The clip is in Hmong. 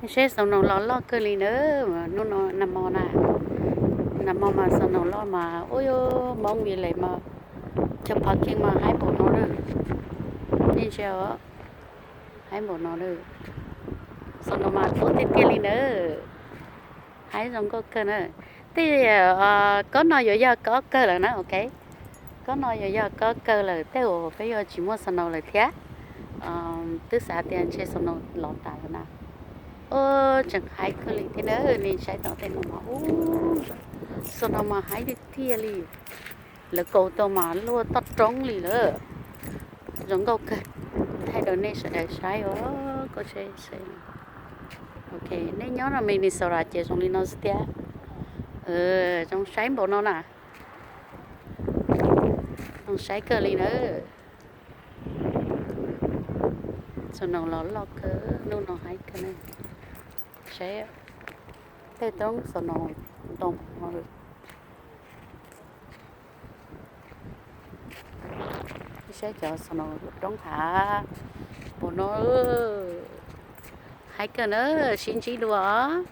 Seb xaus noos los loj kawg li na. Hnub no nag hmo na, nag hmo mas xaus noos loj mas ua Hmoob vim li mas cov phav keej mas haib npaum no lawm. Nej ntsia, haib npaum no lawm. Xaus noos mas tuab tiag tiag li na. Haib zoo nkauj kawg na. Tej kob no yuav yog kob kawg lawm na, ok. Kob no yuav yog kob kawg lawm, tej uas peb yuav tsis muaj xaus noos lawm thiab. Twb xav tias ntshe xaus noos los tas lawm na. Ua, tseem haib kawg li thiab na, nej saib tau tej no mas, ua, xaus noos mas haib tiag tiag li. Lawv kaus tau mas luaj toj roob li lawm. Zoo nkauj kawg. Kuv thaij rau nej sawv daws saib os, koj saib. Ok, nej nyob rau Minnesota ces zoo li no xwb thiab. Zoo saib npaum no na. Zoo saib kawg li na. Xaus noos los loj kawg, hnub no haib kawg na. Saib, tej roob xaus noos ntoo no. Saib cov xaus noos roob hav npaum no. Haib kawg na, sib ntsib dua os.